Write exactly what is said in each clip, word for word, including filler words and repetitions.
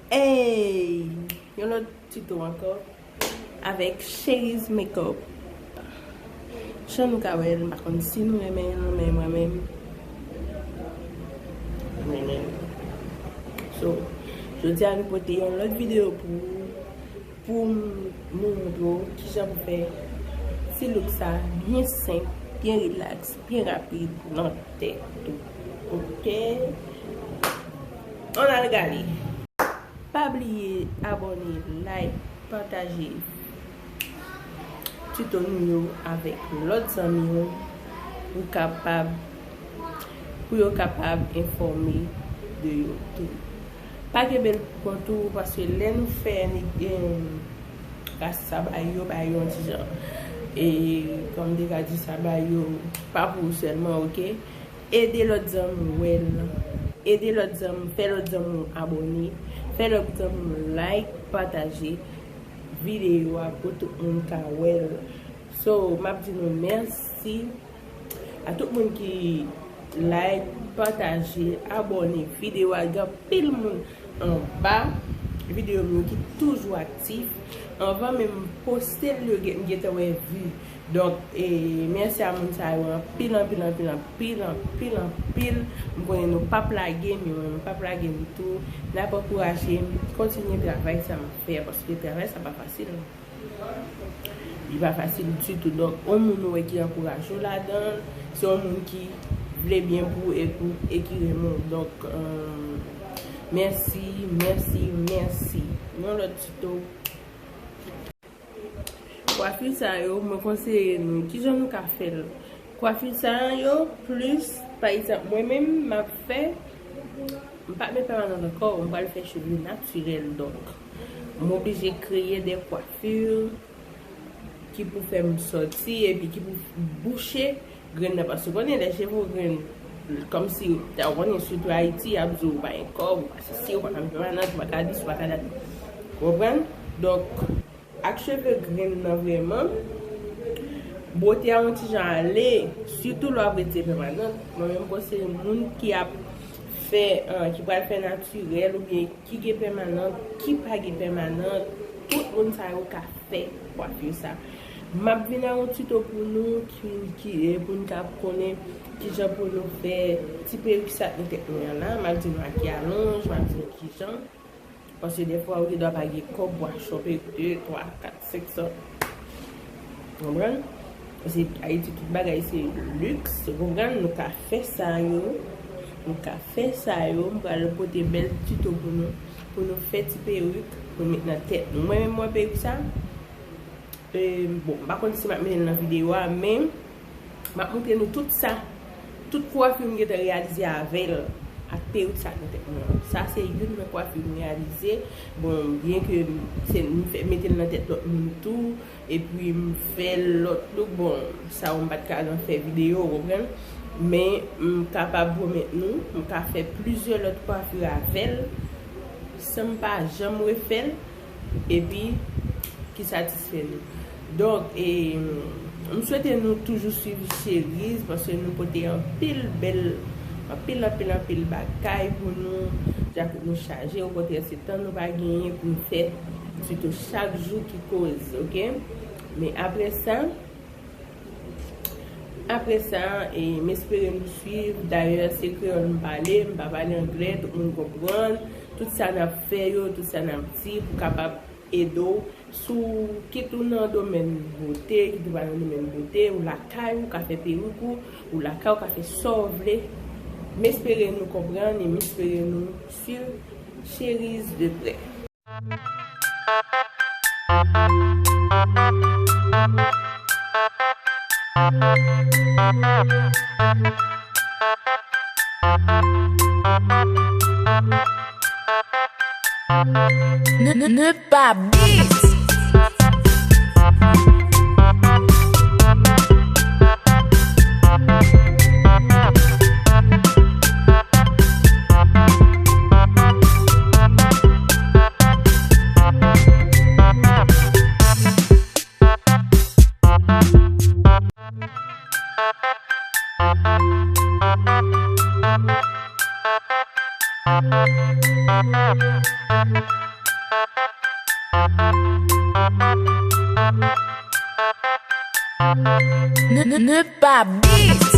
Ey! Yon lòt tuto ankò avèk Cherise Makeup. Jan nou ka wè l, m pa konn si nou renmen l, men mwen menm, mwen renmen l. So, jodi a nou pote yon lòt videyo pou ou, pou m, nou montre w kijan pou fè ti look sa byen senp, byen rilaks, byen rapid nan tèt ou. Oke? Ann al gade. Pa bliye abòne, like, pataje tuto nou yo avèk lòt zanmi w pou kapab, pou yo kapab enfòme de yo tou. Pa kenbe l pou kont ou, paske lè nou fè, em, ras sa ba yo, ba yo yon ti jan, e, kòm m te ka di, sa ba yo pa pou ou sèlman, oke? Ede lòt zanmi w wè l. Ede lòt zanmi, fè lòt zanmi w abòne. Fè lòt zanmi w like, pataje videyo a pou tout moun ka wè l. So, m ap di nou mèsi a tout moun ki like, pataje, abòne videyo a. Gen anpil moun anba videyo m yo ki toujou aktif. Anvan menm m poste l, yo gen, m gentan wè vi. Donk, e, mèsi a moun sa yo anpil, anpil, anpil, anpil, anpil, anpil. M konnen nou p ap lage m, yo menm p ap lage m tou. N ap ankouraje m kontinye travay sa m ap fè, paske travay sa pa fasil. Li pa fasil ditou. Donk, yon moun ou wè ki ankouraje w ladan l, se yon moun ki vle byen pou ou e pou, e ki renmen w. Donk, euh, mèsi, mèsi, mèsi. Yon lòt tuto. Kwafi sa yo, mwen konseye nou. Kijan nou ka fè l? Kwafi sa yo, plis, pa egzanp, mwen menm, m ap fè, m pa met pèmanant ankò, m pral fè cheve natirèl. Donk, m oblije kreye de kwafi ki pou fè m sòti, epi ki pou bouche grenn nan. Paske w konnen, lè cheve w grenn, kòmsi, w konnen, sitou Ayiti, y ap di w pa gen kòb, ou pa sesi, ou pa ka met pèmanant, ou pa ka dis, ou pa ka dat. Ou konprann? Donk, ak cheve grenn nan vrèman, bwote a yon ti jan ale, sitou lè w ap retire pèmanant. Mwen menm, m konseye moun ki ap fè, eh, ki pral fè natirèl oubyen ki gen pèmanant, ki pa gen pèmanant, tout moun sa yo ka fè kwafi sa. M ap vin ak yon tuto pou nou ki, ki, eh, pou nou ka konnen kijan pou nou fè ti perik sa nan tèt nou an la. M ap di nou ak ki alonj, m ap di nou kijan. Paske dèfwa ou gen dwa pa gen kòb pou achte yon perik de, twa, kat, senk san. Konprann? Paske Ayiti tout bagay se liks, ou konprann? Nou ka fè sa yo. Nou ka fè sa yo. M pral pote bèl tuto pou nou, pou nou fè ti perik, pou nou met nan tèt nou. Mwen menm, mwen perik sa, e, bon, m pa konn si m ap mete l nan videyo a, men m ap montre nou tout sa, tout kwafi m gentan reyalize avè l, ak perik sa nan tèt mwen. Sa se youn nan kwafi m reyalize. Bon, byen ke m, se, m fè, mete l nan tèt lòt moun tou, epi m fè lòt look, bon, sa yo m pa t ka nan fè videyo, ou konprann? Men m kapab pwomèt nou, m ka fè plizyè lòt kwafi avè l, san m pa janm refè l, epi ki satisfè nou. Donk, e, m swete nou toujou swiv Cherise, paske nou pote anpil bèl, anpil, anpil, anpil bagay pou nou. Dyakout nou chaje, okontrè, se tan nou pa genyen pou n fè, sitou chak jou ki koz, oke? Men apre sa, apre sa, e, m espere nou swiv. Dayè, se kreyòl m pale, m pa pale anglè, tout moun konprann. Tout sa n ap fè yo, tout sa n ap di, pou kapab ede w. Si w, kit ou nan domèn bote, kit ou pa nan domèn bote, ou lakay ou ka fè perik ou, ou lakay ou ka fè sa w vle. M espere nou konprann e m espere nou swiv Cherise de près. Ne, ne, ne pa beat. Ne, ne, ne pas bis.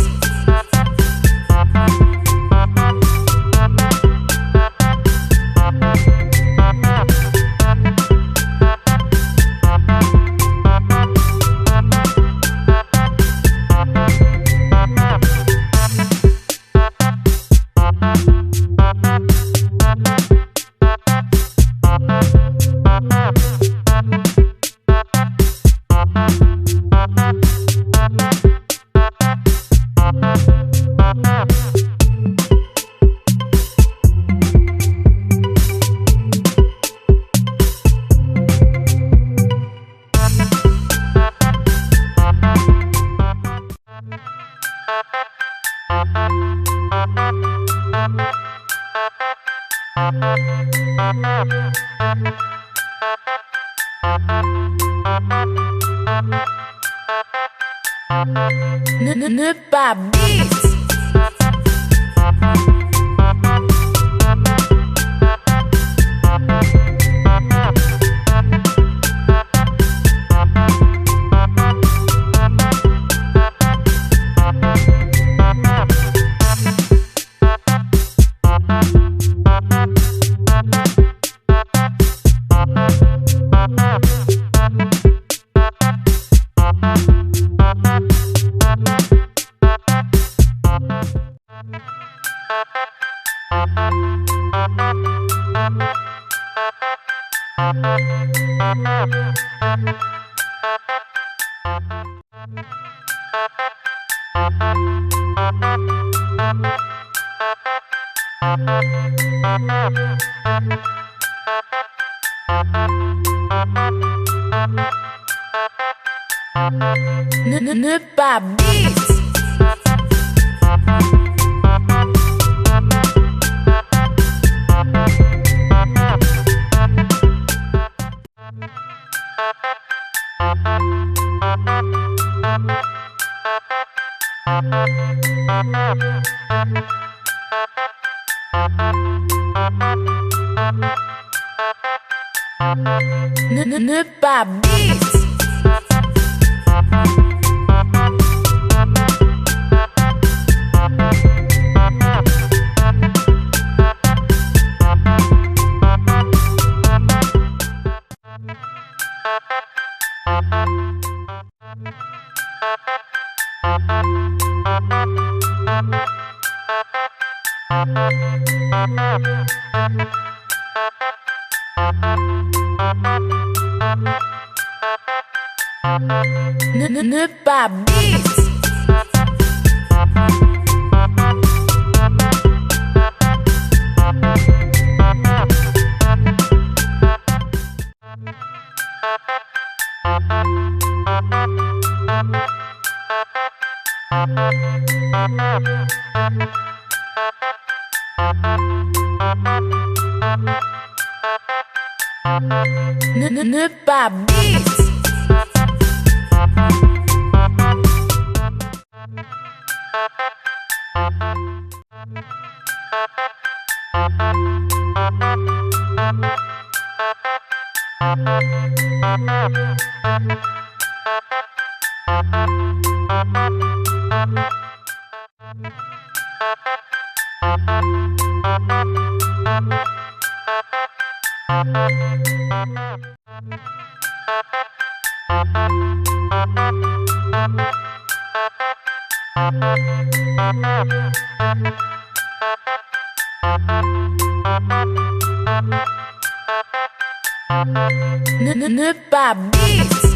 Ne, ne, ne pas bis. Ne, ne, ne pas bis. Ne, ne, ne pas bis. Ne, ne, ne pas bis. Ne, ne, ne pas bis. Ne, ne, ne pas bis.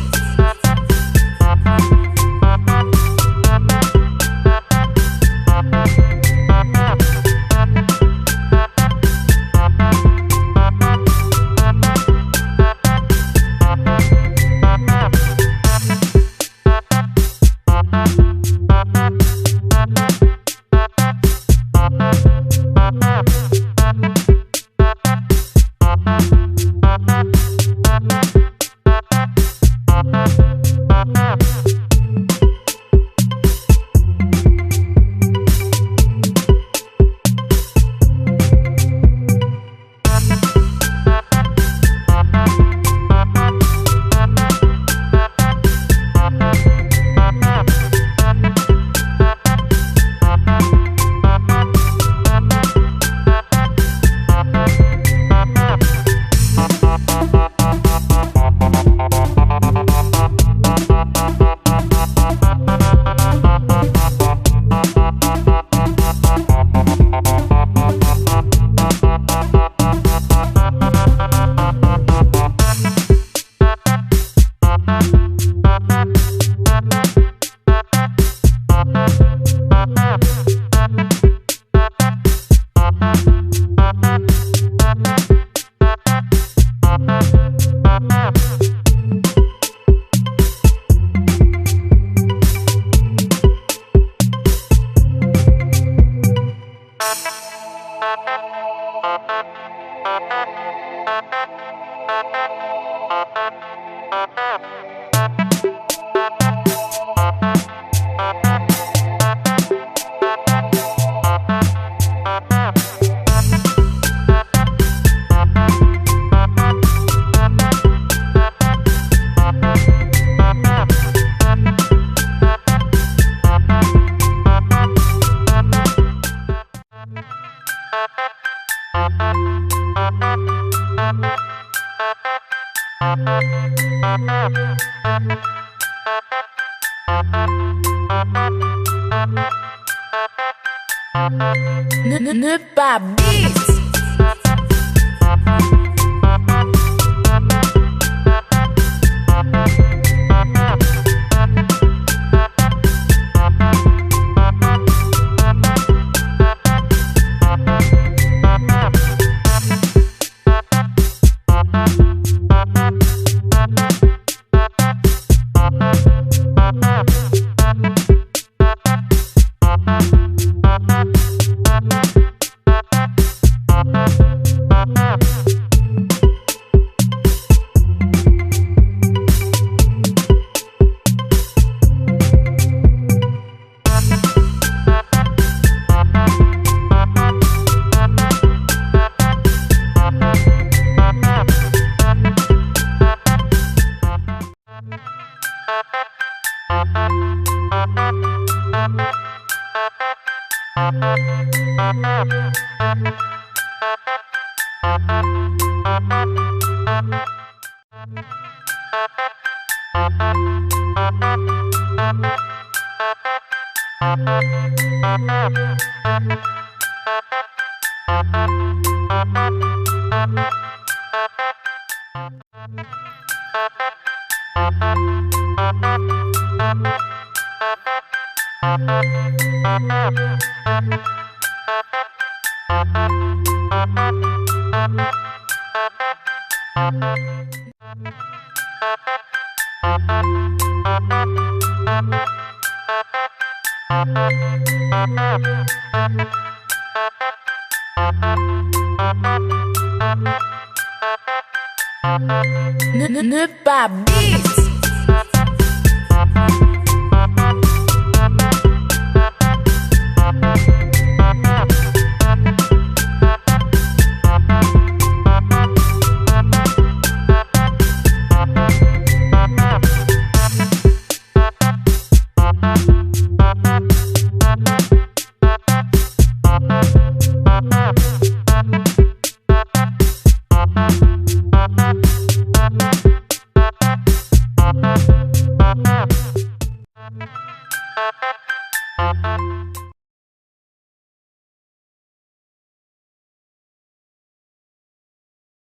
Ne, ne, ne pas bis. Ne, ne, ne pas bis.